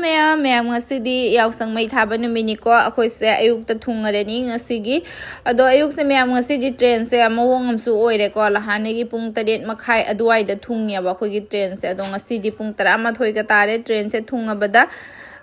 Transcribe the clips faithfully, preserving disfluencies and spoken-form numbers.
ꯃꯌꯥꯝ ꯃꯌꯥꯝ ꯉꯁꯤꯗꯤ ꯌꯥꯎꯁꯪ ꯃꯩ ꯊꯥꯕ ꯅꯨꯃꯤꯠꯅꯤꯀꯣ꯫ ꯑꯩꯈꯣꯏꯁꯦ ꯑꯌꯨꯛꯇ ꯊꯨꯡꯉꯔꯅꯤ ꯉꯁꯤꯒꯤ꯫ ꯑꯗꯣ ꯑꯌꯨꯛꯁꯦ ꯃꯌꯥꯝ ꯉꯁꯤꯗꯤ ꯇ꯭ꯔꯦꯟꯁꯦ ꯃꯑꯣꯡ ꯑꯃꯁꯨ ꯑꯣꯏꯔꯦꯀꯣ꯫ ꯂꯍꯥꯟꯗꯒꯤ ꯄꯨꯡ ꯇꯔꯦꯠ ꯃꯈꯥꯏ ꯑꯗꯨꯋꯥꯏꯗ ꯊꯨꯡꯉꯦꯕ ꯑꯩꯈꯣꯏꯒꯤ ꯇ꯭ꯔꯦꯟꯁꯦ꯫ ꯑꯗꯣ ꯉꯁꯤꯗꯤ ꯄꯨꯡ ꯇꯔꯥꯃꯥꯊꯣꯏꯒ ꯇꯥꯔꯦ ꯇ꯭ꯔꯦꯟꯁꯦ ꯊꯨꯡꯉꯕꯗ꯫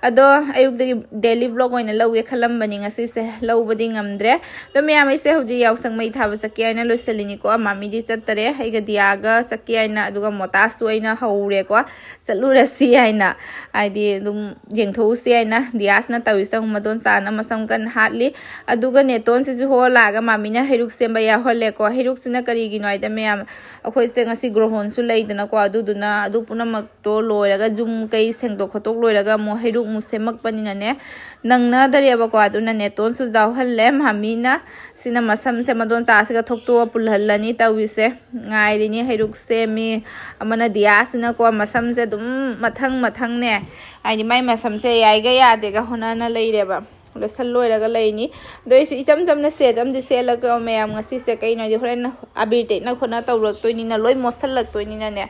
ꯑꯗꯣ ꯑꯌꯨꯛꯇꯒꯤ ꯗꯦꯂꯤ ꯕ꯭ꯂꯣꯛ ꯑꯣꯏꯅ ꯂꯧꯒꯦ ꯈꯜꯂꯝꯕꯅꯤ ꯉꯁꯤꯁꯦ, ꯂꯧꯕꯗꯤ ꯉꯝꯗ꯭ꯔꯦ꯫ ꯑꯗꯣ ꯃꯌꯥꯝ ꯑꯩꯁꯦ ꯍꯧꯖꯤꯛ ꯌꯥꯎꯁꯪ ꯃꯩ ꯊꯥꯕ ꯆꯠꯀꯦ ꯍꯥꯏꯅ ꯂꯣꯏꯁꯤꯜꯂꯤꯅꯤꯀꯣ꯫ ꯃꯥꯃꯤꯗꯤ ꯆꯠꯇꯔꯦ, ꯑꯩꯒ ꯗꯤꯌꯥꯒ ꯆꯠꯀꯦ ꯍꯥꯏꯅ꯫ ꯑꯗꯨꯒ ꯃꯣꯇꯥꯁꯁꯨ ꯑꯩꯅ ꯍꯧꯔꯦꯀꯣ, ꯆꯠꯂꯨꯔꯁꯤ ꯍꯥꯏꯅ꯫ ꯍꯥꯏꯗꯤ ꯑꯗꯨꯝ ꯌꯦꯡꯊꯣꯛꯎꯁꯤ ꯍꯥꯏꯅ꯫ ꯗꯤꯌꯥꯁꯅ ꯇꯧꯔꯤꯁꯦ ꯑꯃꯨꯛ ꯃꯗꯣꯟ ꯆꯥꯅ ꯃꯁꯝ ꯀꯟꯅ ꯍꯥꯠꯂꯤ꯫ ꯑꯗꯨꯒ ꯅꯦꯇꯣꯟꯁꯤꯁꯨ ꯍꯣ ꯂꯥꯛꯑꯒ ꯃꯥꯃꯤꯅ ꯍꯩꯔꯨꯛ ꯁꯦꯝꯕ ꯌꯥꯎꯍꯜꯂꯦꯀꯣ꯫ ꯍꯩꯔꯨꯛꯁꯤꯅ ꯀꯔꯤꯒꯤꯅꯣ ꯍꯥꯏꯗ ꯃꯌꯥꯝ, ꯑꯩꯈꯣꯏꯁꯦ ꯉꯁꯤ ꯒ꯭ꯔꯣꯍꯣꯟꯁꯨ ꯂꯩꯗꯅꯀꯣ꯫ ꯑꯗꯨꯗꯨꯅ ꯑꯗꯨ ꯄꯨꯝꯅꯃꯛꯇꯣ ꯂꯣꯏꯔꯒ, ꯌꯨꯝ ꯀꯩ ꯁꯦꯡꯗꯣꯛ ꯈꯣꯠꯇꯣꯛ ꯂꯣꯏꯔꯒ ꯑꯃꯨꯛ ꯍꯩꯔꯨꯛ ꯑꯃꯨꯛ ꯁꯦꯝꯃꯛꯄꯅꯤꯅꯅꯦ, ꯅꯪꯅꯗꯔꯦꯕꯀꯣ꯫ ꯑꯗꯨꯅ ꯅꯦꯇꯣꯟꯁꯨ ꯌꯥꯎꯍꯜꯂꯦ꯫ ꯃꯥꯃꯤꯅ ꯁꯤꯅ ꯃꯁꯝꯁꯦ ꯃꯗꯣꯟꯆꯥꯁꯤꯒ ꯊꯣꯛꯇꯣꯛꯑ ꯄꯨꯜꯍꯜꯂꯅꯤ ꯇꯧꯔꯤꯁꯦ꯫ ꯉꯥꯏꯔꯤꯅꯤ ꯍꯩꯔꯨꯛ ꯁꯦꯝꯃꯤ꯫ ꯑꯃꯅ ꯗꯤꯌꯥꯁꯤꯅꯀꯣ ꯃꯁꯝꯁꯦ ꯑꯗꯨꯝ ꯃꯊꯪ ꯃꯊꯪꯅꯦ, ꯍꯥꯏꯗꯤ ꯃꯥꯏ ꯃꯁꯝꯁꯦ ꯌꯥꯏꯒ ꯌꯥꯗꯦꯒ ꯍꯣꯠꯅꯅ ꯂꯩꯔꯦꯕ꯫ ꯂꯣꯏꯁꯜ ꯂꯣꯏꯔꯒ ꯂꯩꯅꯤ꯫ ꯑꯗꯣ ꯑꯩꯁꯨ ꯏꯆꯝ ꯆꯝꯅ ꯁꯦꯠ ꯑꯃꯗꯤ ꯁꯦꯠꯂꯒ ꯃꯌꯥꯝ ꯉꯁꯤꯁꯦ, ꯀꯩꯅꯣ ꯍꯥꯏꯗꯤ ꯍꯣꯔꯦꯟ ꯑꯕꯤꯔ ꯇꯩꯅ ꯈꯣꯠꯅ ꯇꯧꯔꯛꯇꯣꯏꯅꯤꯅ ꯂꯣꯏ ꯃꯣꯠꯁꯜꯂꯛꯇꯣꯏꯅꯤꯅꯅꯦ꯫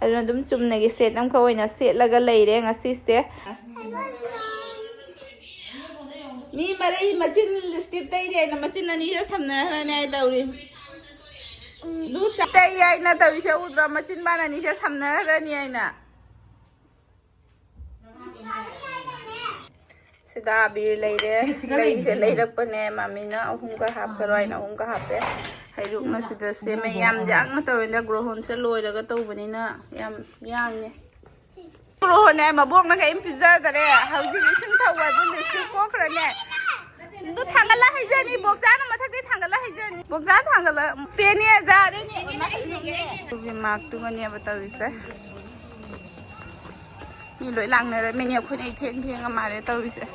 ꯑꯗꯨꯅ ꯑꯗꯨꯝ ꯆꯨꯝꯅꯒꯤ ꯁꯦꯠ ꯑꯃꯈꯛ ꯑꯣꯏꯅ ꯁꯦꯠꯂꯒ ꯂꯩꯔꯦ ꯉꯁꯤꯁꯦ꯫ ꯃꯤ ꯃꯔꯩ ꯃꯆꯤꯟ ꯂꯤꯁꯇꯤꯞ ꯇꯩꯔꯦꯅ ꯃꯆꯤꯟ ꯑꯅꯤꯁꯦ ꯁꯝꯅꯈ꯭ꯔꯅꯤ ꯍꯥꯏ ꯇꯧꯔꯤ꯫ ꯂꯨ ꯆ-, ꯇꯩ ꯍꯥꯏꯅ ꯇꯧꯔꯤꯁꯦ ꯎꯗ꯭ꯔꯣ? ꯃꯆꯤꯟ ꯃꯥꯅ ꯑꯅꯤꯁꯦ ꯁꯝꯅꯈ꯭ꯔꯅꯤ ꯍꯥꯏꯅ꯫ ꯁꯤꯗ ꯑꯕꯤꯔ ꯂꯩꯔꯦ꯫ ꯁꯤ, ꯁꯤꯒ ꯂꯩꯁꯦ ꯂꯩꯕꯤꯗꯨꯅ꯫ ꯂꯩꯔꯛꯄꯅꯦ꯫ ꯃꯥꯃꯤꯅ ꯑꯍꯨꯝꯒ ꯍꯥꯞꯄꯔꯣ ꯍꯥꯏꯅ ꯑꯍꯨꯝꯒ ꯍꯥꯞꯄꯦ꯫ ꯍꯩꯔꯨꯛꯅ ꯁꯤꯗ ꯁꯦꯝꯃꯦ꯫ ꯌꯥꯝ ꯌꯥꯡꯅ ꯇꯧꯔꯦꯗ꯫ ꯒ꯭ꯔꯣꯍꯣꯟꯁꯦ ꯂꯣꯏꯔꯒ ꯇꯧꯕꯅꯤꯅ ꯌꯥꯝ ꯌꯥꯡꯉꯦ꯫ ꯒ꯭ꯔꯣꯍꯣꯟꯅꯦ ꯃꯕꯣꯛꯅ ꯀꯔꯤꯝ ꯄꯤꯖꯗꯔꯦ꯫ ꯍꯧꯖꯤꯛ ꯏꯁꯤꯡ ꯊꯧꯕ ꯑꯗꯨ ꯂꯤꯞꯁꯇꯤꯛ ꯀꯣꯛꯈ꯭ꯔꯅꯦ꯫ ꯑꯗꯨ ꯊꯥꯡꯒꯠꯂ ꯍꯩꯖꯅꯤ꯫ ꯕꯣꯛꯆꯥꯅ ꯃꯊꯛꯇꯩ ꯊꯥꯡꯒꯠꯂ ꯍꯩꯖꯅꯤ꯫ ꯕꯣꯛꯆꯥ ꯊꯥꯡꯒꯠꯂ ꯄꯦꯅꯦ ꯌꯥꯔꯦꯅꯦ꯫ ꯃꯥꯛꯇꯨꯒꯅꯦꯕ ꯇꯧꯔꯤꯁꯦ꯫ ꯃꯤ ꯂꯣꯏ ꯂꯥꯡꯅꯔꯝꯃꯤꯅꯦ, ꯑꯩꯈꯣꯏꯅ ꯏꯊꯦꯡ ꯊꯦꯡꯉ ꯃꯥꯜꯂꯦ ꯇꯧꯔꯤꯁꯦ꯫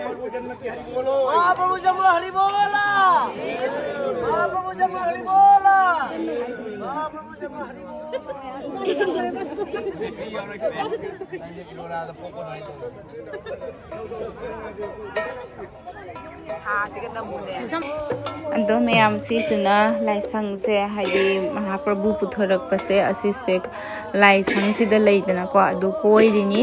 महाप्रभु जन्म हरि बोला। महाप्रभु जन्म हरि बोला। महाप्रभु जन्म हरि बोला। ꯑꯗꯣ ꯃꯌꯥꯝꯁꯤꯁꯤꯅ ꯂꯥꯏꯁꯪꯁꯦ, ꯍꯥꯏꯗꯤ ꯃꯍꯥꯄ꯭ꯔꯚꯨ ꯄꯨꯊꯣꯔꯛꯄꯁꯦ, ꯑꯁꯤꯁꯦ ꯂꯥꯏꯁꯪꯁꯤꯗ ꯂꯩꯗꯅꯀꯣ, ꯑꯗꯨ ꯀꯣꯏꯔꯤꯅꯤ꯫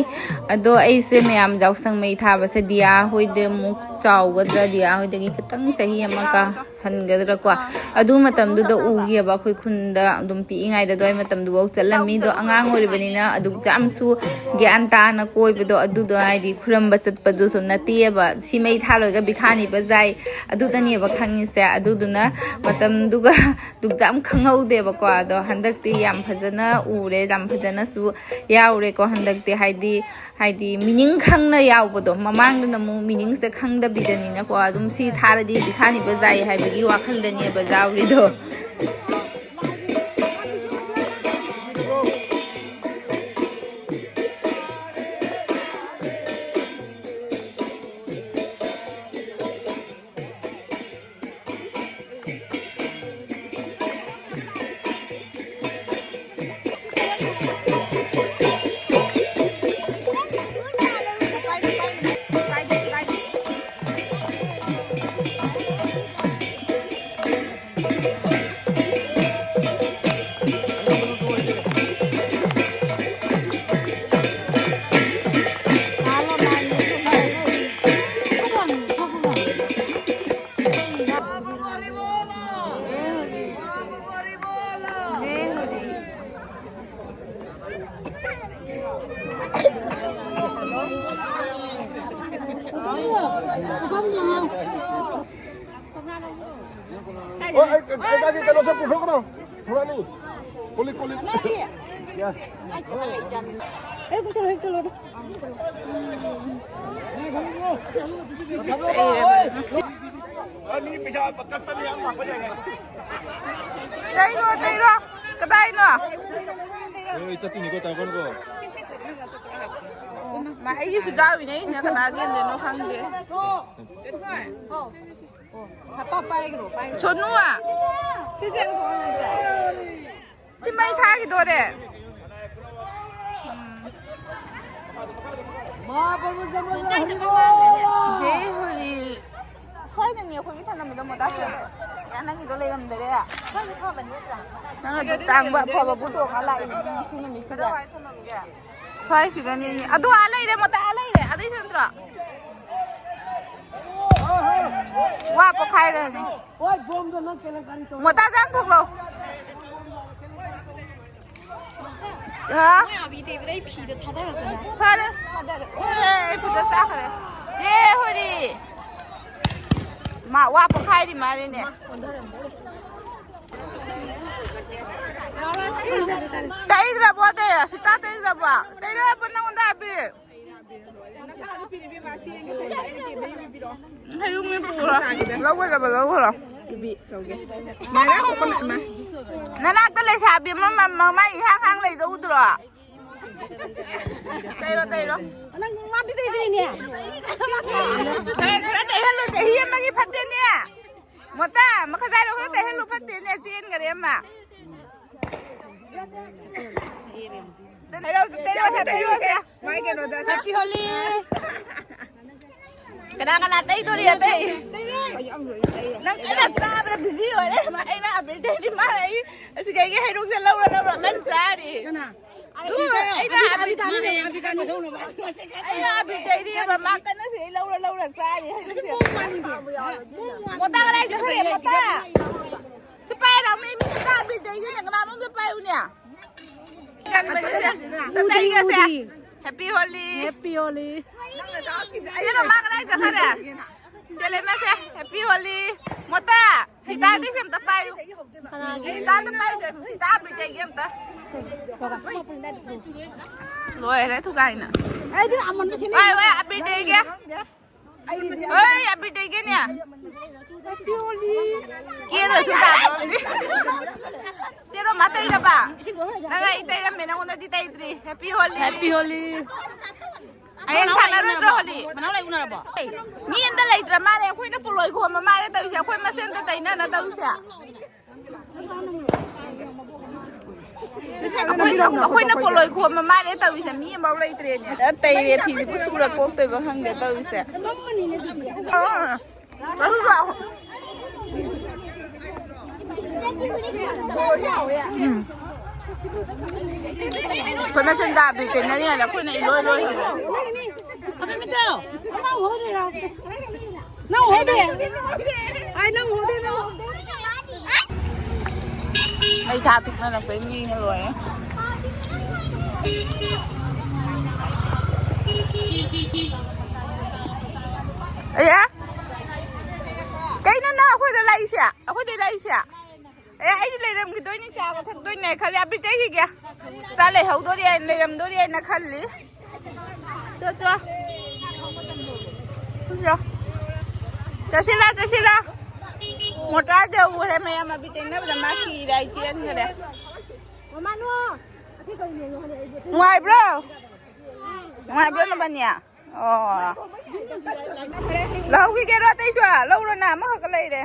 ꯑꯗꯣ ꯑꯩꯁꯦ ꯃꯌꯥꯝ ꯌꯥꯎꯁꯪ ꯃꯩ ꯊꯥꯕꯁꯦ ꯗꯤꯌꯥ ꯍꯣꯏꯗ ꯑꯃꯨꯛ ꯆꯥꯎꯒꯗ꯭ꯔꯥ, ꯗꯤꯌꯥ ꯍꯣꯏꯗꯒꯤ ꯈꯤꯇꯪ ꯆꯍꯤ ꯑꯃꯒ ꯍꯟꯒꯗ꯭ꯔꯥꯀꯣ꯫ ꯑꯗꯨ ꯃꯇꯝꯗꯨꯗ ꯎꯈꯤꯑꯕ, ꯑꯩꯈꯣꯏ ꯈꯨꯟꯗ ꯑꯗꯨꯝ ꯄꯤꯛꯏꯉꯩꯗ ꯑꯗꯨꯋꯥꯏ ꯃꯇꯝꯗꯨꯐꯥꯎ ꯆꯠꯂꯝꯃꯤ꯫ ꯑꯗꯣ ꯑꯉꯥꯡ ꯑꯣꯏꯔꯤꯕꯅꯤꯅ ꯑꯗꯨꯛ ꯌꯥꯝꯁꯨ ꯒ꯭ꯌꯥꯟ ꯇꯥꯅ ꯀꯣꯏꯕꯗꯣ, ꯑꯗꯨꯗꯣ ꯍꯥꯏꯗꯤ ꯈꯨꯔꯝꯕ ꯆꯠꯄꯗꯨꯁꯨ ꯅꯠꯇꯦꯕ꯫ ꯁꯤ ꯃꯩ ꯊꯥ ꯂꯣꯏꯔꯒ ꯕꯤꯈꯥꯅꯤꯕ ꯖꯥꯏ ꯑꯗꯨꯗꯅꯦꯕ ꯈꯪꯉꯤꯁꯦ꯫ ꯑꯗꯨꯗꯨꯅ ꯃꯇꯝꯗꯨꯒ ꯑꯗꯨꯛ ꯌꯥꯝ ꯈꯪꯍꯧꯗꯦꯕꯀꯣ꯫ ꯑꯗꯣ ꯍꯟꯗꯛꯇꯤ ꯌꯥꯝ ꯐꯖꯅ ꯎꯔꯦ, ꯌꯥꯝ ꯐꯖꯅꯁꯨ ꯌꯥꯎꯔꯦꯀꯣ ꯍꯟꯗꯛꯇꯤ꯫ ꯍꯥꯏꯗꯤ ꯍꯥꯏꯗꯤ ꯃꯤꯅꯤꯡ ꯈꯪꯅ ꯌꯥꯎꯕꯗꯣ, ꯃꯃꯥꯡꯗꯅ ꯑꯃꯨꯛ ꯃꯤꯅꯤꯡꯁꯦ ꯈꯪꯗꯕꯤꯗꯅꯤꯅꯀꯣ, ꯑꯗꯨꯝ ꯁꯤ ꯊꯥꯔꯗꯤ ꯕꯤꯈꯥꯅꯤꯕ ꯖꯥꯏ ꯍꯥꯏꯕꯒꯤ ꯋꯥꯈꯜꯗꯅꯦꯕ ꯌꯥꯎꯔꯤꯗꯣ꯫ ꯑꯣ, ꯑꯩ, ꯑꯩ, ꯑꯩ, ꯀꯩꯅꯣꯁꯦ ꯄꯨꯊꯣꯛꯈ꯭ꯔꯣ꯫ ꯊꯣꯔꯛꯑꯅꯤ꯫ ꯀꯣꯜ ꯂꯤꯛ, ꯀꯣꯜ ꯂꯤꯛ꯫ ꯌꯥ꯫ ꯑꯦ, ꯄꯨꯁꯜꯂꯣ, ꯍꯦꯛ ꯆꯠꯂꯣꯗ꯫ ꯑ, ꯃꯤ ꯄꯩꯁꯥ ꯀꯠꯄ ꯃꯌꯥꯝ ꯂꯥꯛꯄ ꯌꯥꯏꯅꯦ꯫ ꯇꯩꯔꯣ, ꯇꯩꯔꯣ꯫ ꯀꯗꯥꯏꯅꯣ? ꯑꯦ, ꯆꯠꯇꯣꯏꯅꯤꯀꯣ, ꯇꯥꯏꯀꯣꯟꯀꯣ꯫ ꯃꯥ ꯑꯩꯒꯤꯁꯨ ꯌꯥꯎꯔꯤꯅꯦ, ꯑꯩꯅ ꯀꯅꯥ ꯆꯦꯟꯗꯣꯏꯅꯣ ꯈꯪꯗꯦ꯫ ꯁꯣꯅꯨ, ꯁꯤ ꯆꯦꯟ ꯊꯣꯛꯑꯣ꯫ ꯁꯤ ꯃꯩ ꯊꯥꯈꯤꯗꯣꯔꯦ꯫ ꯎꯝ꯫ ꯖꯦ ꯍꯣꯂꯤ꯫ ꯁ꯭ꯋꯥꯏꯗꯅꯤ ꯑꯩꯈꯣꯏꯒꯤ ꯊꯅꯝꯃꯤꯗꯣ ꯃꯣꯇꯥ ꯁ꯭ꯋꯥꯏꯗ꯫ ꯌꯥ, ꯅꯪꯒꯤꯗꯣ ꯂꯩꯔꯝꯗꯔꯦ꯫ ꯅꯪ ꯑꯗꯨ ꯇꯥꯡꯕ ꯑꯐꯕ ꯄꯨꯊꯣꯛꯑꯒ ꯂꯥꯛꯏꯅꯦ ꯉꯁꯤ ꯅꯨꯃꯤꯠꯁꯤꯗ꯫ ꯁ꯭ꯋꯥꯏꯁꯤꯒꯅꯤꯅꯦ꯫ ꯑꯗꯨ ꯑꯥ ꯂꯩꯔꯦ, ꯃꯣꯇꯥ ꯑꯥ ꯂꯩꯔꯦ꯫ ꯑꯗꯨꯏꯁꯨ ꯅꯠꯇ꯭ꯔꯣ? ꯋꯥ ꯄꯣꯈꯥꯏꯔꯅꯤ꯫ ꯃꯣꯇꯥ ꯆꯥꯡ ꯊꯣꯛꯂꯣ꯫ ꯍꯥ? ꯃꯣꯏ ꯑꯥꯕꯤ ꯇꯩꯕꯗ ꯑꯩ ꯐꯤꯗ ꯊꯥꯗꯔꯛꯇꯅ꯫ ꯐꯔꯦ꯫ ꯊꯥꯗꯔꯦ꯫ ꯑꯦ, ꯑꯩ ꯐꯤꯗ ꯆꯥꯈ꯭ꯔꯦ꯫ ꯆꯦ ꯍꯣꯔꯤ꯫ ꯃꯥ ꯋꯥ ꯄꯣꯈꯥꯏꯔꯤ ꯃꯥꯜꯂꯦꯅꯦ꯫ ꯇꯩꯗ꯭ꯔꯕꯣ ꯑꯇꯩ? ꯑꯁꯤꯇꯥ ꯇꯩꯗ꯭ꯔꯕꯣ? ꯇꯩꯔꯛꯑꯕ ꯅꯪꯉꯣꯟꯗ ꯑꯕꯤ? ꯍꯌꯨꯝꯒꯤ ꯄꯨꯔꯣ꯫ ꯂꯧꯒꯗꯕ ꯂꯧꯈ꯭ꯔꯣ꯫ ꯅꯅꯥꯛꯇ ꯂꯩꯁꯥꯕꯤ ꯑꯃ ꯃ-, ꯃꯃꯥꯏ ꯏꯍꯥꯡ ꯍꯥꯡ ꯂꯩꯗꯧ ꯎꯗ꯭ꯔꯣ? ꯇꯩꯔꯣ, ꯇꯩꯔꯣ꯫ ꯅꯪ ꯃꯥꯗꯤ ꯇꯩꯗ꯭ꯔꯤꯅꯦ꯫ ꯇꯩ-, ꯈꯔ ꯇꯩꯍꯜꯂꯣ, ꯆꯍꯤ ꯑꯃꯒꯤ ꯐꯠꯇꯦꯅꯦ꯫ ꯃꯣꯇꯥ, ꯃꯈꯥ ꯇꯥꯏꯔꯣ, ꯈꯔ ꯇꯩꯍꯜꯂꯨ, ꯐꯠꯇꯦꯅꯦ, ꯆꯦꯟꯈꯔꯦ ꯑꯃ꯫ ꯇꯩꯔꯣ, ꯇꯩꯔꯣ, ꯇꯩꯔꯣ, ꯇꯩꯔꯣ꯫ ꯃꯥꯏ ꯀꯩꯅꯣꯗ ꯍꯦꯄꯤ ꯍꯣꯂꯤ꯫ ꯀꯅꯥ ꯀꯅꯥ ꯇꯩꯗꯣꯔꯤ ꯑꯇꯩ? ꯅꯪ ꯀꯟꯅ ꯆꯥꯕꯗ ꯕꯤꯖꯤ ꯑꯣꯏꯔꯦ꯫ ꯑꯩꯅ ꯑꯕꯤꯔ ꯇꯩꯔꯤ, ꯃꯥꯅ ꯑꯩ ꯑꯁꯤ ꯀꯩꯒꯤ ꯍꯩꯔꯣꯛꯁꯦ ꯂꯧꯔ ꯂꯧꯔ ꯀꯟꯅ ꯆꯥꯔꯤ꯫ ꯑꯗꯨ ꯑꯩꯅ ꯑꯕꯤꯔ, ꯑꯩꯅ ꯑꯕꯤꯔ ꯇꯩꯔꯤꯑꯕ, ꯃꯥ ꯀꯟꯅ ꯁꯤ ꯂꯧꯔ ꯂꯧꯔ ꯆꯥꯔꯤ ꯍꯩꯔꯣꯛꯁꯦ꯫ ꯃꯣꯇꯥ ꯀꯗꯥꯏ ꯆꯠꯈ꯭ꯔꯦ, ꯃꯣꯇꯥ? ꯁꯤ ꯄꯥꯏꯔꯣ, ꯃꯤ, ꯃꯤ ꯑꯝꯇ ꯑꯕꯤꯔ ꯇꯩꯒꯦꯅꯦ, ꯀꯅꯥꯅꯣꯝꯇ ꯄꯥꯏꯌꯨꯅꯦ꯫ ꯀꯟꯕꯅꯤꯁꯦ꯫ ꯎꯗ꯭ꯔꯤ, ꯇꯩꯒꯁꯦ꯫ ꯎꯗ꯭ꯔꯤ꯫ ꯍꯦꯄꯤ ꯍꯣꯂꯤ꯫ ꯍꯦꯄꯤ ꯍꯣꯂꯤ꯫ ꯆꯦ ꯔꯣꯃꯥ ꯀꯗꯥꯏ ꯆꯠꯈꯔꯦ? ꯆꯦ ꯂꯩꯃꯁꯦ, ꯍꯦꯄꯤ ꯍꯣꯂꯤ꯫ ꯃꯣꯇꯥ, ꯁꯤꯇꯥꯗꯤ ꯁꯤ ꯑꯝꯇ ꯄꯥꯏꯌꯨ꯫ ꯀꯅꯥꯒꯤ? ꯁꯤꯇꯥꯗ ꯄꯥꯏꯌꯨꯁꯦ, ꯁꯤꯇꯥ ꯑꯕꯤꯔ ꯇꯩꯒꯦ ꯑꯝꯇ꯫ ꯂꯣꯏꯔꯦ ꯊꯨꯒꯥꯏꯅ꯫ ꯑꯩꯗꯤ ꯑꯃꯟꯕ ꯁꯤ ꯂꯩ꯫ ꯋꯥꯏ, ꯋꯥꯏ, ꯑꯕꯤꯔ ꯇꯩꯒꯦ꯫ ꯍꯣꯏ, ꯑꯕꯤꯔ ꯇꯩꯒꯦꯅꯦ꯫ ꯀꯦꯗ꯭ꯔꯁꯨ ꯇꯥꯗ꯭ꯔꯣ ꯍꯧꯖꯤꯛ? ꯆꯦ ꯔꯣꯃꯥ ꯇꯩꯔꯕ? ꯅꯪ ꯑꯩ ꯇꯩꯔꯝꯃꯦ, ꯅꯪꯉꯣꯟꯗꯗꯤ ꯇꯩꯗ꯭ꯔꯤ꯫ ꯍꯦꯄꯤ ꯍꯣꯂꯤ꯫ ꯍꯦꯄꯤ ꯍꯣꯂꯤ꯫ ꯍꯌꯦꯡ ꯁꯥꯟꯅꯔꯣꯏꯗ꯭ꯔꯣ ꯍꯣꯂꯤ? ꯃꯅꯥꯎ ꯂꯩ ꯎꯅꯔꯕꯣ? ꯃꯤ ꯑꯝꯇ ꯂꯩꯇ꯭ꯔ ꯃꯥꯜꯂꯦ, ꯑꯩꯈꯣꯏꯅ ꯄꯣꯂꯣꯏ ꯈꯣꯝꯕ ꯃꯥꯜꯂꯦ ꯇꯧꯔꯤꯁꯦ, ꯑꯩꯈꯣꯏ ꯃꯁꯦꯟ ꯑꯝꯇ ꯇꯩꯅꯅ ꯇꯧꯔꯤꯁꯦ꯫ ꯑꯩꯈꯣꯏꯅ ꯑꯩꯈꯣꯏꯅ ꯄꯣꯂꯣꯏ ꯈꯣꯝꯕ ꯃꯥꯜꯂꯦ ꯇꯧꯔꯤꯁꯦ, ꯃꯤ ꯑꯃꯐꯥꯎ ꯂꯩꯇ꯭ꯔꯦꯅꯦ꯫ ꯇꯩꯔꯦ ꯐꯤꯁꯤꯕꯨ ꯁꯨꯔ ꯀꯣꯛꯇꯣꯏꯕ ꯈꯪꯗꯦ ꯇꯧꯔꯤꯁꯦ꯫ ꯑꯥ꯫ ꯎꯝ꯫ ꯑꯩꯈꯣꯏ ꯃꯁꯦꯟ ꯗꯥꯕꯤ ꯀꯩꯅꯔꯤ ꯍꯥꯏꯅ ꯑꯩꯈꯣꯏꯅ ꯏꯂꯣꯏ ꯂꯣꯏ ꯍꯩꯔꯦ꯫ ꯅꯪ ꯍꯧꯗꯦ꯫ ꯑꯩ ꯅꯪ ꯍꯧꯗꯦ, ꯅꯪ ꯍꯧꯗꯦ꯫ ꯃꯩ ꯊꯥ ꯊꯨꯡꯅꯔꯛꯄꯩ ꯃꯤꯅ ꯂꯣꯏꯔꯦ꯫ ꯑꯌꯥ! ꯀꯩꯅꯣ ꯅꯪ ꯑꯩꯈꯣꯏꯗ ꯂꯥꯛꯏꯁꯦ? ꯑꯩꯈꯣꯏꯗ ꯂꯥꯛꯏꯁꯦ? ꯑꯦ, ꯑꯩꯗꯤ ꯂꯩꯔꯝꯈꯤꯗꯣꯏꯅꯦ, ꯆꯥꯒ ꯊꯛꯇꯣꯏꯅꯦ ꯈꯜꯂꯤ꯫ ꯑꯕꯤ ꯆꯠꯈꯤꯒꯦ꯫ ꯆꯥ ꯂꯩꯍꯧꯗꯣꯔꯤ ꯍꯥꯏꯅ, ꯂꯩꯔꯝꯗꯣꯔꯤ ꯍꯥꯏꯅ ꯈꯜꯂꯤ꯫ ꯆꯣ, ꯆꯣ꯫ ꯆꯣ꯫ ꯆꯠꯁꯤꯂꯥ, ꯆꯠꯁꯤꯂꯥ꯫ ꯃꯣꯇꯥꯔꯗ ꯎꯔꯦ ꯃꯌꯥꯝ, ꯑꯕꯤ ꯇꯩꯅꯕꯗ ꯃꯥ ꯀꯤꯔꯦ, ꯑꯩ ꯆꯦꯟꯈ꯭ꯔꯦ꯫ ꯅꯨꯡꯉꯥꯏꯕ꯭ꯔꯣ? ꯅꯨꯡꯉꯥꯏꯕ꯭ꯔꯣ ꯅꯕꯥꯅꯤ? ꯑꯣ꯫ ꯂꯧꯈꯤꯒꯦꯔꯣ ꯑꯇꯩꯁꯨ? ꯂꯧꯔꯣꯅ, ꯑꯃꯈꯛ ꯂꯩꯔꯦ꯫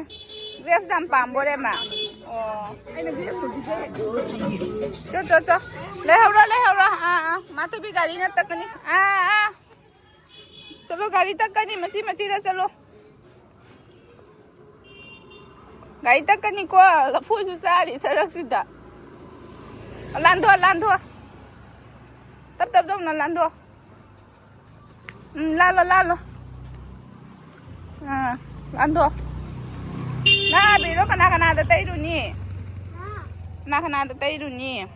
ꯒ꯭ꯔꯦꯞꯁ ꯌꯥꯝ ꯄꯥꯝꯕꯣꯔꯦ ꯃꯥ꯫ ꯑꯣ꯫ ꯆꯣ, ꯆꯣ, ꯆꯣ꯫ ꯂꯩꯍꯧꯔꯣ, ꯂꯩꯍꯧꯔꯣ꯫ ꯑꯥ, ꯑꯥ꯫ ꯃꯥ ꯊꯣꯏꯕꯤ ꯒꯥꯔꯤꯅ ꯇꯛꯀꯅꯤ꯫ ꯑꯥ, ꯑꯥ꯫ ꯆꯠꯂꯣ, ꯒꯥꯔꯤ ꯇꯛꯀꯅꯤ, ꯃꯆꯤ ꯃꯆꯤꯗ ꯆꯠꯂꯣ꯫ ꯒꯥꯔꯤ ꯇꯛꯀꯅꯤꯀꯣ, ꯂꯐꯨꯁꯨ ꯆꯥꯔꯤ ꯁꯔꯛꯁꯤꯗ꯫ ꯂꯥꯟꯊꯣꯛ, ꯂꯥꯟꯊꯣꯛ꯫ ꯇꯞ ꯇꯞ ꯇꯞꯅ ꯂꯥꯟꯊꯣꯛ꯫ ꯎꯝ, ꯂꯥꯜꯂꯣ, ꯂꯥꯜꯂꯣ꯫ ꯑꯥ, ꯂꯥꯟꯊꯣꯛ꯫ ꯅꯪ ꯑꯕꯤꯔꯣ ꯀꯅꯥ ꯀꯅꯥꯗ ꯇꯩꯔꯨꯅꯤ? ꯀꯅꯥ ꯀꯅꯥꯗ ꯇꯩꯔꯨꯅꯤ?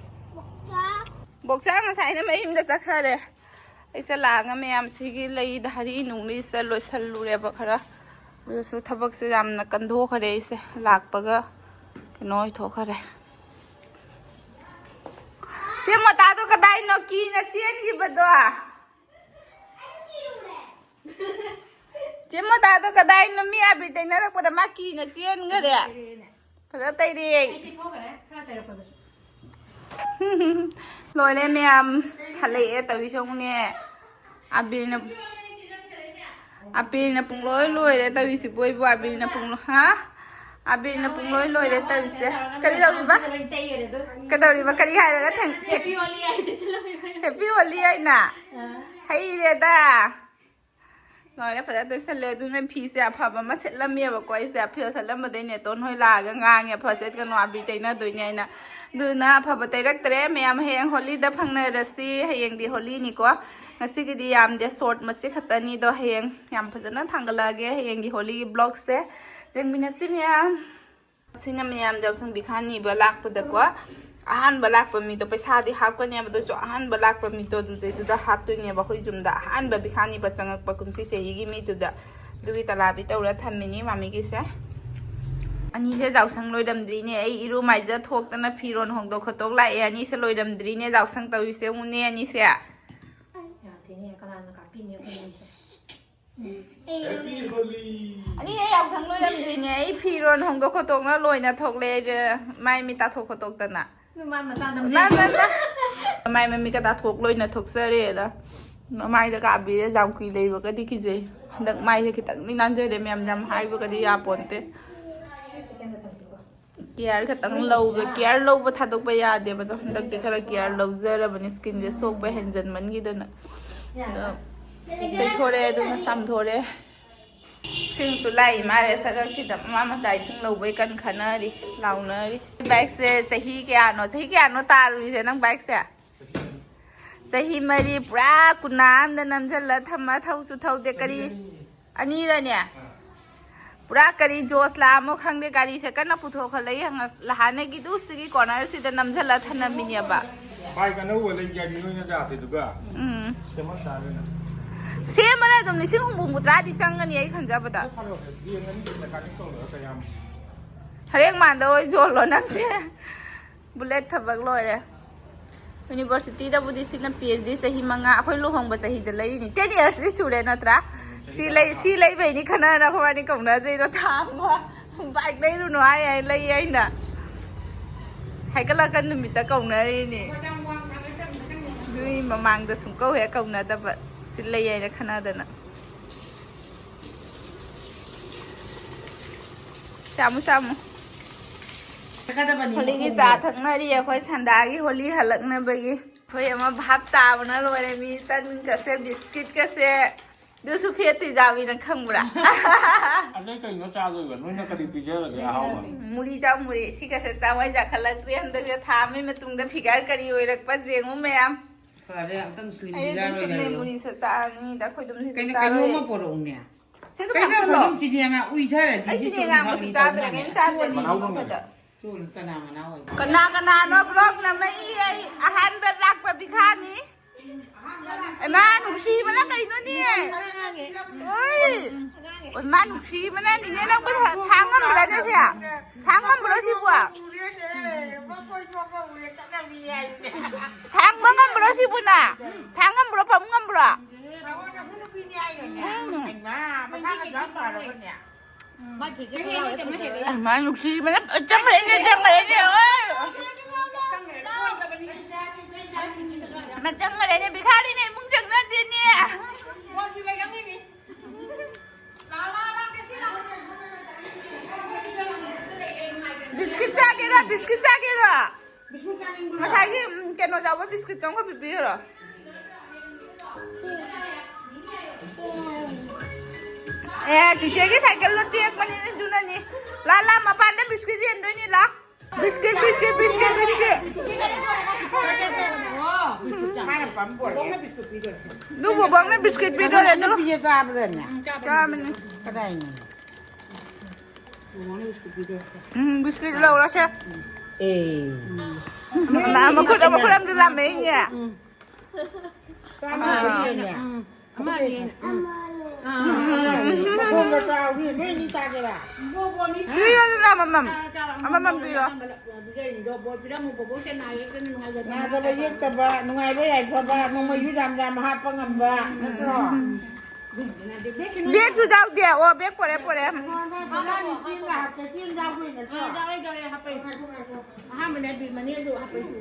ꯕꯣꯛꯆꯥ ꯉꯁꯥꯏꯅ ꯃꯌꯨꯝꯗ ꯆꯠꯈꯔꯦ꯫ ꯑꯩꯁꯦ ꯂꯥꯛꯑꯒ ꯃꯌꯥꯝꯁꯤꯒꯤ ꯂꯩ ꯙꯔꯤ ꯅꯨꯡꯂꯤꯁꯦ ꯂꯣꯏꯁꯜꯂꯨꯔꯦꯕ ꯈꯔ꯫ ꯑꯗꯨꯁꯨ ꯊꯕꯛꯁꯦ ꯌꯥꯝꯅ ꯀꯟꯊꯣꯛꯈꯔꯦ ꯑꯩꯁꯦ ꯂꯥꯛꯄꯒ꯫ ꯀꯩꯅꯣ ꯑꯣꯏꯊꯣꯛꯈꯔꯦ꯫ ꯆꯦ ꯃꯣꯇꯥꯗꯣ ꯀꯗꯥꯏꯅꯣ ꯀꯤꯅ ꯆꯦꯟꯈꯤꯕꯗꯣ? ꯆꯦ ꯃꯣꯇꯥꯗꯣ ꯀꯗꯥꯏꯅꯣ? ꯃꯤ ꯑꯕꯤꯔ ꯇꯩꯅꯔꯛꯄꯗ ꯃꯥ ꯀꯤꯅ ꯆꯦꯟꯈꯔꯦ꯫ ꯐꯖ ꯇꯩꯔꯦ꯫ ꯑꯩ ꯇꯩꯊꯣꯛꯈ꯭ꯔꯦ, ꯈꯔ ꯇꯩꯔꯛꯄꯗꯁꯨ꯫ ꯂꯣꯏꯔꯦ ꯃꯌꯥꯝ, ꯍꯜꯂꯛꯑꯦ ꯇꯧꯔꯤꯁꯦ ꯌꯦꯡꯉꯨꯅꯦ꯫ ꯑꯕꯤꯔꯅ ꯑꯕꯤꯔꯅ ꯄꯨꯡꯂꯣꯏ ꯂꯣꯏꯔꯦ ꯇꯧꯔꯤꯁꯤꯕꯨ꯫ ꯑꯩꯕꯨ ꯑꯕꯤꯔꯅ ꯄꯨꯡꯂꯣꯏ, ꯍꯥ? ꯑꯕꯤꯔꯅ ꯄꯨꯡꯂꯣꯏ ꯂꯣꯏꯔꯦ ꯇꯧꯔꯤꯁꯦ꯫ ꯀꯔꯤ ꯇꯧꯔꯤꯕ? ꯀꯩꯗꯧꯔꯤꯕ? ꯀꯔꯤ ꯍꯥꯏꯔꯒ ꯊꯦꯡ- Happy Holi ꯍꯥꯏꯅ꯫ ꯂꯣꯏꯔꯦ, ꯐꯖꯅ ꯇꯩꯁꯜꯂꯦ꯫ ꯑꯗꯨꯅ ꯐꯤꯁꯦ ꯑꯐꯕ ꯑꯃ ꯁꯦꯠꯂꯝꯃꯦꯕꯀꯣ꯫ ꯑꯩꯁꯦ ꯐꯤꯔꯣꯜ ꯁꯦꯠꯂꯝꯕꯗꯩ ꯅꯦꯇꯣꯟ ꯍꯣꯏ ꯂꯥꯛꯑꯒ ꯉꯥꯡꯉꯦ, "ꯐꯤꯔꯣꯜ ꯁꯦꯠꯀꯅꯣ, ꯑꯕꯤꯔ ꯇꯩꯅꯗꯣꯏꯅꯦ" ꯍꯥꯏꯅ꯫ ꯑꯗꯨꯅ ꯑꯐꯕ ꯇꯩꯔꯛꯇ꯭ꯔꯦ꯫ ꯃꯌꯥꯝ ꯍꯌꯦꯡ ꯍꯣꯂꯤꯗ ꯐꯪꯅꯔꯁꯤ꯫ ꯍꯌꯦꯡꯗꯤ ꯍꯣꯂꯤꯅꯤꯀꯣ꯫ ꯉꯁꯤꯒꯤꯗꯤ ꯌꯥꯝꯗꯦ, ꯁꯣꯔꯠ ꯃꯆꯦꯠ ꯈꯛꯇꯅꯤ꯫ ꯑꯗꯣ ꯍꯌꯦꯡ ꯌꯥꯝ ꯐꯖꯅ ꯊꯥꯡꯒꯠꯂꯛꯑꯒꯦ ꯍꯌꯦꯡꯒꯤ ꯍꯣꯂꯤꯒꯤ ꯕ꯭ꯂꯣꯛꯁꯦ꯫ ꯌꯦꯡꯃꯤꯟꯅꯁꯤ ꯃꯌꯥꯝ꯫ ꯁꯤꯅ ꯃꯌꯥꯝ ꯌꯥꯎꯁꯪ ꯕꯤꯈꯥ ꯅꯤꯕ ꯂꯥꯛꯄꯗꯀꯣ꯫ ꯑꯍꯥꯟꯕ ꯂꯥꯛꯄ ꯃꯤꯗꯣ ꯄꯩꯁꯥꯗꯤ ꯍꯥꯞꯀꯅꯦꯕ, ꯑꯗꯨꯁꯨ ꯑꯍꯥꯟꯕ ꯂꯥꯛꯄ ꯃꯤꯗꯣ ꯑꯗꯨꯗꯩꯗꯨꯗ ꯍꯥꯞꯇꯣꯏꯅꯦꯕ꯫ ꯑꯩꯈꯣꯏ ꯌꯨꯝꯗ ꯑꯍꯥꯟꯕ ꯕꯤꯈꯥ ꯅꯤꯕ ꯆꯪꯉꯛꯄ ꯀꯨꯝꯁꯤ ꯆꯍꯤꯒꯤ ꯃꯤꯗꯨꯗ꯫ ꯑꯗꯨꯒꯤ ꯇꯂꯥꯕꯤ ꯇꯧꯔ ꯊꯝꯃꯤꯅꯤ ꯃꯥꯃꯤꯒꯤꯁꯦ꯫ ꯑꯅꯤꯁꯦ ꯌꯥꯎꯁꯪ ꯂꯣꯏꯔꯝꯗ꯭ꯔꯤꯅꯦ꯫ ꯑꯩ ꯏꯔꯨ ꯃꯥꯏꯖ ꯊꯣꯛꯇꯅ ꯐꯤꯔꯣꯟ ꯍꯣꯡꯗꯣꯛ ꯈꯣꯠꯇꯣꯛ ꯂꯥꯛꯑꯦ꯫ ꯑꯅꯤꯁꯦ ꯂꯣꯏꯔꯝꯗ꯭ꯔꯤꯅꯦ ꯌꯥꯎꯁꯪ ꯇꯧꯔꯤꯁꯦ꯫ ꯎꯅꯦ ꯑꯅꯤꯁꯦ꯫ ꯌꯥꯗꯦꯅꯦ, ꯀꯅꯥꯅ ꯀꯥꯞꯄꯤꯅꯤ ꯑꯩꯈꯣꯏ ꯑꯅꯤꯁꯦ? ꯑꯅꯤ ꯑꯩ ꯌꯥꯎꯁꯪ ꯂꯣꯏꯔꯝꯗ꯭ꯔꯤꯅꯦ꯫ ꯑꯩ ꯐꯤꯔꯣꯟ ꯍꯣꯡꯗꯣꯛ ꯈꯣꯠꯇꯣꯛꯅ ꯂꯣꯏꯅ ꯊꯣꯛꯂꯛꯑꯦ꯫ ꯃꯥꯏ ꯃꯤꯠ ꯇꯥꯊꯣꯛ ꯈꯣꯠꯇꯣꯛꯇꯅ꯫ ꯅꯨꯄꯥ ꯃꯆꯥ ꯅꯝꯖꯩ꯫ ꯃꯥ, ꯃꯥ, ꯃꯥ꯫ ꯃꯥꯏ ꯃꯃꯤꯠꯀ ꯇꯥꯊꯣꯛ ꯂꯣꯏꯅ ꯊꯣꯛꯆꯔꯦꯗ꯫ ꯃꯃꯥꯏꯗꯒ ꯑꯕꯤꯔ ꯌꯥꯝ ꯀꯨꯏ ꯂꯩꯕꯒꯗꯤ ꯀꯤꯖꯩ꯫ ꯍꯟꯗꯛ ꯃꯥꯏꯁꯦ ꯈꯤꯇꯪꯗꯤ ꯅꯥꯟꯖꯔꯦ ꯃꯌꯥꯝ, ꯌꯥꯝ ꯍꯥꯏꯕꯒꯗꯤ ꯌꯥꯄꯣꯟꯇꯦ꯫ ꯁꯤ ꯁꯦꯀꯦꯟꯗ ꯊꯝꯁꯤꯀꯣ꯫ ꯀꯤꯌꯥꯔ ꯈꯛꯇꯪ ꯂꯧꯕ, ꯀꯤꯌꯥꯔ ꯂꯧꯕ ꯊꯥꯗꯣꯛꯄ ꯌꯥꯗꯦꯕ꯫ ꯑꯗꯣ ꯍꯟꯗꯛꯇꯤ ꯈꯔ ꯀꯤꯌꯥꯔ ꯂꯧꯖꯔꯕꯅꯤ, ꯁ꯭ꯀꯤꯟꯁꯦ ꯁꯣꯛꯄ ꯍꯦꯟꯖꯟꯃꯟꯈꯤꯗꯅ꯫ ꯑꯗꯣ ꯇꯩꯊꯣꯔꯦ, ꯑꯗꯨꯅ ꯆꯥꯝꯊꯣꯔꯦ꯫ ꯏꯁꯤꯡꯁꯨ ꯂꯥꯛꯏ ꯃꯥꯜꯂꯦ ꯁꯔꯛꯁꯤꯗ꯫ ꯃꯃꯥ ꯃꯆꯥ ꯏꯁꯤꯡ ꯂꯧꯕꯩ ꯀꯟ ꯈꯟꯅꯔꯤ, ꯂꯥꯎꯅꯔꯤ꯫ ꯕꯥꯏꯛꯁꯦ ꯆꯍꯤ ꯀꯌꯥꯅꯣ, ꯆꯍꯤ ꯀꯌꯥꯅꯣ ꯇꯥꯔꯨꯔꯤꯁꯦ ꯅꯪ ꯕꯥꯏꯛꯁꯦ? ꯆꯍꯤ ꯃꯔꯤ ꯄꯨꯔꯥ ꯀꯨꯟꯅꯥ ꯑꯝꯗ ꯅꯝꯁꯤꯜꯂ ꯊꯝꯃ ꯊꯧꯁꯨ ꯊꯧꯗꯦ꯫ ꯀꯔꯤ ꯑꯅꯤꯔꯅꯦ? ꯄꯨꯔꯥ ꯀꯔꯤ ꯖꯣꯁ ꯂꯥꯛꯑꯃꯣ ꯈꯪꯗꯦ, ꯒꯥꯔꯤꯁꯦ ꯀꯟꯅ ꯄꯨꯊꯣꯛꯈꯠꯂꯛꯏ꯫ ꯍꯪꯉ-, ꯂꯍꯥꯟꯅꯒꯤꯗꯨ ꯁꯤꯒꯤ ꯀꯣꯔꯅꯔꯁꯤꯗ ꯅꯝꯁꯤꯜꯂ ꯊꯝꯂꯝꯃꯤꯅꯦꯕ꯫ ꯕꯥꯏꯛ ꯑꯅꯧꯕ ꯂꯩꯒꯦ ꯍꯥꯏꯗꯤ ꯅꯣꯏꯅ ꯌꯥꯗꯦꯗꯨꯒ꯫ ꯎꯝ꯫ ꯁꯦꯝꯃꯛ ꯇꯥꯔꯦꯅ꯫ ꯁꯦꯝꯕꯅ ꯑꯗꯨꯝ ꯂꯤꯁꯤꯡ ꯍꯨꯝꯐꯨ ꯍꯨꯝꯐꯨꯇꯔꯥꯗꯤ ꯆꯪꯒꯅꯤ ꯑꯩ ꯈꯟꯖꯕꯗ꯫ ꯐꯔꯦ, ꯌꯦꯡꯉꯅꯤ ꯃꯦꯀꯥꯅꯤꯛ ꯇꯧꯔꯒ ꯀꯌꯥꯝ꯫ ꯍꯔꯦꯛ ꯃꯥꯟꯗ ꯑꯣꯏ ꯌꯣꯜꯂꯣ ꯅꯪꯁꯦ꯫ ꯕꯨꯂꯦꯠ ꯊꯕꯛ ꯂꯣꯏꯔꯦ꯫ ꯌꯨꯅꯤꯚꯔꯁꯤꯇꯤꯗꯕꯨꯗꯤ ꯁꯤꯅ ꯄꯤ ꯑꯩꯆ ꯗꯤ ꯆꯍꯤ ꯃꯉꯥ, ꯑꯩꯈꯣꯏ ꯂꯨꯍꯣꯡꯕ ꯆꯍꯤꯗ ꯂꯩꯔꯤꯅꯤ꯫ ꯇꯦꯟ ꯏꯌꯔꯁꯇꯤ ꯁꯨꯔꯦ ꯅꯠꯇ꯭ꯔꯥ? ꯁꯤ ꯂꯩ-, ꯁꯤ ꯂꯩꯕꯩꯅꯤ ꯈꯟꯅꯔ ꯑꯩꯈꯣꯏꯕꯥꯅꯤ ꯀꯧꯅꯗ꯭ꯔꯤꯗꯣ꯫ ꯊꯥ ꯑꯃ ꯕꯥꯏꯛ ꯂꯩꯔꯨꯅꯨ ꯍꯥꯏ, ꯍꯥꯏ ꯂꯩ ꯑꯩꯅ꯫ ꯍꯥꯏꯒꯠꯂꯛꯀꯟ ꯅꯨꯃꯤꯠꯇ ꯀꯧꯅꯔꯤꯅꯤ꯫ ꯑꯗꯨꯏ ꯃꯃꯥꯡꯗ ꯁꯨꯡꯀꯧ ꯍꯦꯛ ꯀꯧꯅꯗꯕ꯫ ꯁꯤ ꯂꯩ ꯍꯥꯏꯅ ꯈꯟꯅꯗꯅ꯫ ꯆꯥꯃꯨ, ꯆꯥꯃꯨ꯫ ꯆꯠꯀꯗꯕꯅꯤ, ꯍꯣꯂꯤꯒꯤ ꯃꯈꯣꯡꯗꯣ꯫ ꯆꯥ ꯊꯛꯅꯔꯤ ꯑꯩꯈꯣꯏ ꯁꯟꯗꯥꯒꯤ ꯍꯣꯂꯤ ꯍꯜꯂꯛꯅꯕꯒꯤ꯫ ꯑꯩꯈꯣꯏ ꯑꯃ ꯚꯥꯞ ꯇꯥꯕꯅ ꯂꯣꯏꯔꯦ꯫ ꯃꯤ ꯇꯟꯒꯁꯦ, ꯕꯤꯁꯀꯤꯠꯀꯁꯦ꯫ ꯑꯗꯨꯁꯨ ꯐꯦꯠꯇꯤ ꯌꯥꯎꯏꯅ ꯈꯪꯕ꯭ꯔꯥ? ꯑꯗꯩ ꯀꯩꯅꯣ ꯆꯥꯗꯣꯏꯕ? ꯅꯣꯏꯅ ꯀꯔꯤ ꯄꯤꯖꯔꯒꯦ ꯑꯍꯥꯎꯕ? ꯃꯨꯔꯤ ꯆꯥꯎ, ꯃꯨꯔꯤ꯫ ꯁꯤꯒꯁꯦ ꯆꯥꯎ꯫ ꯑꯩ ꯌꯥꯈꯠꯂꯛꯇ꯭ꯔꯦ ꯍꯟꯗꯛꯁꯦ꯫ ꯊꯥ ꯑꯃꯒꯤ ꯃꯇꯨꯡꯗ ꯐꯤꯒꯔ ꯀꯔꯤ ꯑꯣꯏꯔꯛꯄ ꯌꯦꯡꯉꯨ ꯃꯌꯥꯝ꯫ ꯐꯔꯦ, ꯑꯝꯇꯪ ꯁ꯭ꯂꯤꯝ ꯑꯩ ꯐꯤꯒꯔ ꯑꯗꯨꯝ ꯆꯨꯝꯅꯩ ꯑꯣꯏꯔꯦ꯫ ꯃꯨꯔꯤꯁꯦ ꯆꯥꯔꯅꯤꯗ ꯑꯩꯈꯣꯏ ꯑꯗꯨꯝ ꯁꯤꯁꯦ ꯀꯩꯅꯣ, ꯆꯥꯔꯣꯏ꯫ ꯀꯩꯅꯣꯝꯃ ꯄꯣꯔꯛꯎꯅꯦ꯫ ꯁꯤꯗꯣ ꯀꯩꯅꯣ ꯍꯥꯞꯆꯜꯂꯣ꯫ ꯑꯩꯈꯣꯏ ꯑꯗꯨꯝ ꯆꯤꯅꯤ ꯑꯉꯥꯡ ꯎꯏꯊꯔꯗꯤ ꯑꯩ ꯁꯤ ꯆꯤꯅꯤ ꯆꯨꯝꯅ ꯑꯉꯥꯡꯕꯁꯨ ꯍꯥꯞꯅꯤ ꯆꯥꯗ꯭ꯔꯦ, ꯇꯧꯅꯦ꯫ ꯀꯩꯝ ꯆꯥꯗ꯭ꯔꯦ ꯃꯅꯥꯎ ꯆꯤꯅꯤ ꯐꯪꯗꯕ꯫ ꯃꯊꯛꯇ꯫ ꯆꯨꯅ ꯀꯅꯥ ꯃꯅꯥꯎ ꯑꯣꯏꯕ? ꯀꯅꯥ ꯀꯅꯥꯅꯣ ꯕ꯭ꯂꯣꯛ ꯅꯝꯃꯛꯏ? ꯑꯩ ꯑꯍꯥꯟꯕ ꯂꯥꯛꯄ ꯕꯤꯈꯥꯅꯤ꯫ ꯏꯃꯥ ꯅꯨꯡꯁꯤꯕꯅ ꯀꯩꯅꯣꯅꯦ? ꯍꯣꯏ꯫ ꯏꯃꯥ ꯅꯨꯡꯁꯤꯕꯅ ꯅꯤꯅꯦ ꯅꯪꯕꯨ ꯊꯥꯡ ꯉꯝꯕ꯭ꯔꯅꯦ ꯁꯦ? ꯊꯥꯡ ꯉꯝꯕ꯭ꯔꯣ ꯁꯤꯕꯨ? ꯊꯥꯡꯕ ꯉꯝꯕ꯭ꯔꯣ ꯁꯤꯕꯨ ꯅꯪ? ꯊꯥꯡ ꯉꯝꯕ꯭ꯔꯣ, ꯐꯝ ꯉꯝꯕ꯭ꯔꯣ? ꯎꯝ꯫ ꯃꯥ ꯅꯨꯡꯁꯤꯕꯅ ꯆꯪꯈ꯭ꯔꯦꯅꯦ, ꯆꯪꯈ꯭ꯔꯦꯅꯦ, ꯑꯣꯏ꯫ ꯃꯆꯪ ꯃꯔꯦꯅꯦ, ꯕꯤꯈꯥꯔꯤꯅꯦ, ꯏꯃꯨꯡ ꯆꯪꯅꯗꯦꯅꯦ꯫ ꯕꯤꯁꯀꯤꯠ ꯆꯥꯒꯦꯔꯣ? ꯕꯤꯁꯀꯤꯠ ꯆꯥꯒꯦꯔꯣ? ꯕꯤꯁꯀꯨꯠ ꯆꯥꯅꯤꯡꯕ꯭ꯔꯣ? ꯉꯁꯥꯏꯒꯤ, ꯎꯝ, ꯀꯩꯅꯣ ꯌꯥꯎꯕ ꯕꯤꯁꯀꯤꯠꯇꯣ ꯑꯃꯈꯛ ꯄꯤꯕꯤꯌꯨꯔꯣ? ꯑꯦ, ꯆꯤꯆꯦꯒꯤ ꯁꯥꯏꯀꯜꯗꯣ ꯇꯦꯛꯄꯅꯤꯅꯦ, ꯑꯗꯨꯅꯅꯤ꯫ ꯂꯥ, ꯂꯥ, ꯃꯄꯥꯟꯗ ꯕꯤꯁꯀꯤꯠ ꯌꯦꯟꯗꯣꯏꯅꯤ, ꯂꯥ꯫ Biscuit, biscuit, biscuit, biscuit. ꯃꯥꯅ ꯄꯥꯝꯕ ꯑꯣꯏꯔꯦ꯫ ꯑꯗꯨ ꯕꯣꯕꯣꯛꯅ ꯕꯤꯁꯀꯤꯠ ꯄꯤꯗꯣꯔꯦ, ꯑꯗꯨ꯫ ꯅꯨꯄꯤꯁꯦ ꯆꯥꯕ꯭ꯔꯅꯦ? ꯆꯥꯕꯅꯤ꯫ ꯀꯗꯥꯏꯅꯣ? ꯎꯝ, ꯕꯤꯁꯀꯤꯠ ꯂꯧꯔꯁꯦ꯫ ꯑꯦ꯫ ꯃꯥ ꯃꯈꯨꯠ ꯑꯃ ꯈꯨꯠ ꯑꯃꯗ ꯂꯥꯝꯃꯛꯏꯅꯦ꯫ ꯎꯝ꯫ ꯆꯥꯝꯃꯉꯥꯅꯦ꯫ ꯎꯝ꯫ ꯑꯃꯅꯦ꯫ ꯎꯝ꯫ ꯃꯈꯣꯡꯗ ꯆꯥꯎꯅꯤ꯫ ꯅꯣꯏ ꯑꯅꯤ ꯆꯥꯒꯦꯔꯥ? ꯄꯤꯔꯣꯗꯅ ꯑꯃꯃꯝ꯫ ꯑꯃꯃꯝ ꯄꯤꯔꯣ꯫ ꯅꯥꯗꯕ ꯌꯦꯛꯇꯕ, ꯅꯨꯡꯉꯥꯏꯕ ꯌꯥꯏꯐꯕ, ꯅꯣꯡꯃꯩꯁꯨ ꯌꯥꯝ ꯌꯥꯝ ꯍꯥꯞꯄ ꯉꯝꯕ, ꯅꯠꯇ꯭ꯔꯣ? ꯕꯦꯒꯁꯨ ꯌꯥꯎꯗꯦ꯫ ꯑꯣ, ꯕꯦꯒ ꯄꯣꯔꯦ, ꯄꯣꯔꯦ꯫ ꯆꯦꯡ ꯌꯥꯎꯗꯣꯏ ꯅꯠꯇ꯭ꯔꯣ? ꯑꯥ, ꯌꯥꯎꯔꯦ, ꯌꯥꯎꯔꯦ, ꯍꯥꯞꯄꯛꯏ꯫ ꯑꯍꯥꯟꯕꯅꯦ, ꯕꯤꯃꯅꯤ ꯑꯗꯨ ꯍꯥꯞꯄꯛꯏ꯫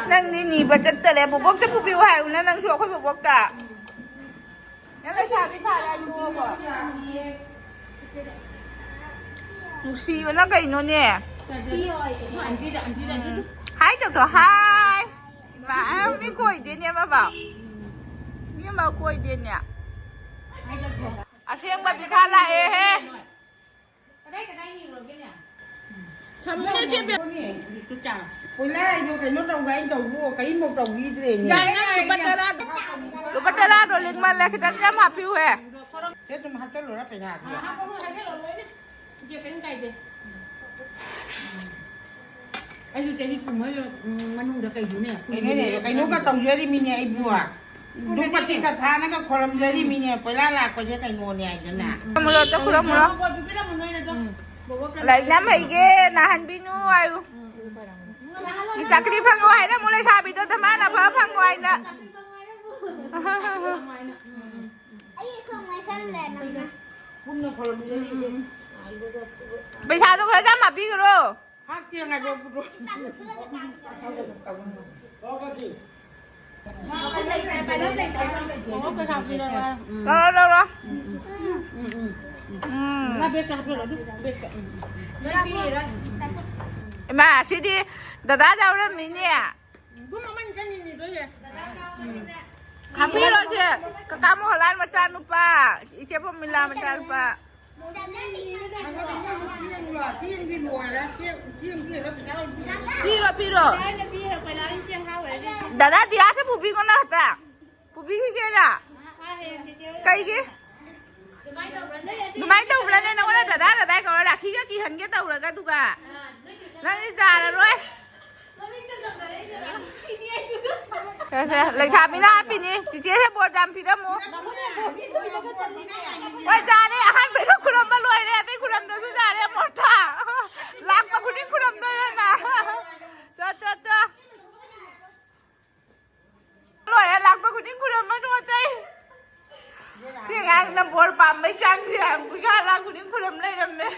ꯅꯪꯗꯤ ꯅꯤꯕ ꯆꯠꯇꯔꯦ꯫ ꯕꯣꯕꯣꯛꯇ ꯄꯨꯕꯤꯌꯨ ꯍꯥꯏꯌꯨꯅ ꯅꯪꯁꯨ ꯑꯩꯈꯣꯏ ꯕꯣꯕꯣꯛꯇ꯫ ꯅꯪ ꯂꯩꯁꯥꯕꯤ ꯐꯥꯔꯦ ꯇꯣꯛꯑꯣꯕ꯫ ꯅꯨꯡꯁꯤꯕꯅ ꯀꯩꯅꯣꯅꯦ? ꯎꯝ꯫ ꯍꯥꯏ ꯇꯧꯊꯣꯛ, ꯍꯥꯏ꯫ ꯃꯥ, ꯑ, ꯃꯤ ꯀꯣꯏꯗꯦꯅꯦ ꯑꯃꯐꯥꯎ꯫ ꯃꯤ ꯑꯃ ꯀꯣꯏꯗꯦꯅꯦ꯫ ꯑꯁꯦꯡꯕ ꯄꯤꯈꯥ ꯂꯥꯛꯑꯦꯍꯦ꯫ ꯊꯝꯃꯨꯅꯦ ꯆꯦ ꯕꯦꯝ꯫ ꯀꯣꯏꯂꯥꯏꯗꯣ ꯀꯩꯅꯣ ꯇꯧꯒꯦ ꯍꯥꯏꯅ ꯇꯧꯕꯨ ꯀꯔꯤꯝꯐꯥꯎ ꯇꯧꯕꯤꯗ꯭ꯔꯦꯅꯦ꯫ ꯌꯥꯏ, ꯅꯪ ꯂꯨꯄꯥ ꯇꯔꯥ, ꯂꯨꯄꯥ ꯇꯔꯥꯗꯣ ꯂꯤꯛꯃꯜꯂꯦ, ꯈꯤꯇꯪ ꯌꯥꯝ ꯍꯥꯞꯄꯤꯌꯨꯍꯦ꯫ ꯁꯦ ꯑꯗꯨꯝ ꯍꯥꯞꯆꯜꯂꯨꯔ ꯄꯩꯁꯥꯗꯤ꯫ ꯏꯆꯦ, ꯀꯔꯤꯝ ꯀꯥꯏꯗꯦ꯫ ꯑꯩꯁꯨ ꯆꯍꯤ ꯀꯨꯟꯃꯔꯤ ꯃꯅꯨꯡꯗ ꯀꯩꯅꯣꯅꯦ, ꯀꯩꯅꯣꯅꯦ, ꯀꯩꯅꯣꯒ ꯇꯧꯖꯔꯤꯃꯤꯅꯦ ꯑꯩꯕꯨ꯫ ꯙꯨꯞ ꯃꯇꯤꯛꯀ ꯊꯥꯅꯒ ꯈꯣꯏꯔꯝꯖꯔꯤꯃꯤꯅꯦ, ꯀꯣꯏꯂꯥ ꯂꯥꯛꯄꯁꯦ ꯀꯩꯅꯣꯅꯦ ꯍꯥꯏꯗꯅ꯫ ꯈꯨꯔꯨꯝꯃꯨꯔꯣ, ꯈꯨꯔꯨꯝꯃꯨꯔꯣ꯫ ꯂꯥꯏꯔꯤꯛ ꯌꯥꯝ ꯍꯩꯒꯦ, ꯅꯥꯍꯟꯕꯤꯅꯨ ꯍꯥꯏꯌꯨ꯫ ꯆꯥꯀ꯭ꯔꯤ ꯐꯪꯉꯣ ꯍꯥꯏꯅ ꯑꯃꯨꯛ ꯂꯩꯁꯥꯕꯤꯗꯣ ꯃꯥꯅ ꯑꯐꯕ ꯐꯪꯉꯣ ꯍꯥꯏꯅ꯫ ꯑꯩ ꯊꯣꯡ ꯃꯩꯁꯜꯂꯦ ꯅꯪꯅ꯫ ꯄꯩꯁꯥꯗꯣ ꯈꯔ ꯌꯥꯝ ꯍꯥꯞꯄꯤꯈ꯭ꯔꯣ꯫ ꯍꯥꯞꯀꯦ ꯉꯥꯏꯈꯣ꯫ ꯂꯧꯔꯣ, ꯂꯧꯔꯣ꯫ ꯎꯝ꯫ ꯏꯃꯥ, ꯁꯤꯗꯤ ꯗꯗꯥ ꯌꯥꯎꯔꯝꯃꯤꯅꯦ꯫ ꯍꯥꯞꯄꯤꯔꯣꯁꯦ, ꯀꯀꯥ ꯃꯣꯍꯟꯂꯥꯜ ꯃꯆꯥꯅꯨꯄꯥ, ꯏꯆꯦ ꯄ꯭ꯔꯃꯤꯂꯥ ꯃꯆꯥꯅꯨꯄꯥ꯫ ꯄꯤꯔꯣ, ꯄꯤꯔꯣ꯫ ꯗꯗꯥ ꯗꯤꯌꯥꯁꯦ ꯄꯨꯕꯤꯒꯣ ꯅꯪ ꯍꯟꯇꯛ꯫ ꯄꯨꯕꯤꯈꯤꯒꯦꯔꯥ? ꯀꯩꯒꯤ? ꯑꯗꯨꯃꯥꯏꯅ ꯇꯧꯕ꯭ꯔꯥꯅꯦ? ꯅꯪꯉꯣꯟꯗ ꯗꯗꯥ ꯗꯗꯥ ꯀꯧꯔ ꯔꯥꯈꯤꯒ ꯀꯤꯍꯟꯒꯦ ꯇꯧꯔꯒ ꯑꯗꯨꯒ꯫ ꯅꯪꯗꯤ ꯌꯥꯔꯔꯣꯏ꯫ ꯁꯦ, ꯁꯦ, ꯂꯩꯁꯥꯕꯤꯅ ꯍꯥꯞꯄꯤꯅꯤ꯫ ꯆꯤꯆꯦꯁꯦ ꯕꯣꯔ ꯌꯥꯝ ꯄꯤꯔꯝꯃꯨ꯫ ꯍꯣꯏ, ꯌꯥꯔꯦ꯫ ꯑꯍꯥꯟꯕꯩꯗꯣ ꯈꯨꯔꯝꯕ ꯂꯣꯏꯔꯦ꯫ ꯑꯇꯩ ꯈꯨꯔꯝꯗꯁꯨ ꯌꯥꯔꯦ꯫ ꯃꯣꯔꯊꯥ꯫ ꯂꯥꯛꯄ ꯈꯨꯗꯤꯡ ꯈꯨꯔꯝꯗꯣꯏꯔꯅ꯫ ꯆꯣ, ꯆꯣ, ꯆꯣ꯫ ꯂꯣꯏꯔꯦ, ꯂꯥꯛꯄ ꯈꯨꯗꯤꯡ ꯈꯨꯔꯝꯃꯅꯨ ꯑꯇꯩ꯫ ꯁꯤ ꯑꯉꯥꯡꯅ ꯕꯣꯔ ꯄꯥꯝꯕꯩ ꯆꯥꯡꯁꯦ ꯌꯥꯝ ꯄꯨꯡꯈꯥ ꯂꯥꯛ ꯈꯨꯗꯤꯡ ꯈꯨꯔꯝ ꯂꯩꯔꯝꯃꯦ꯫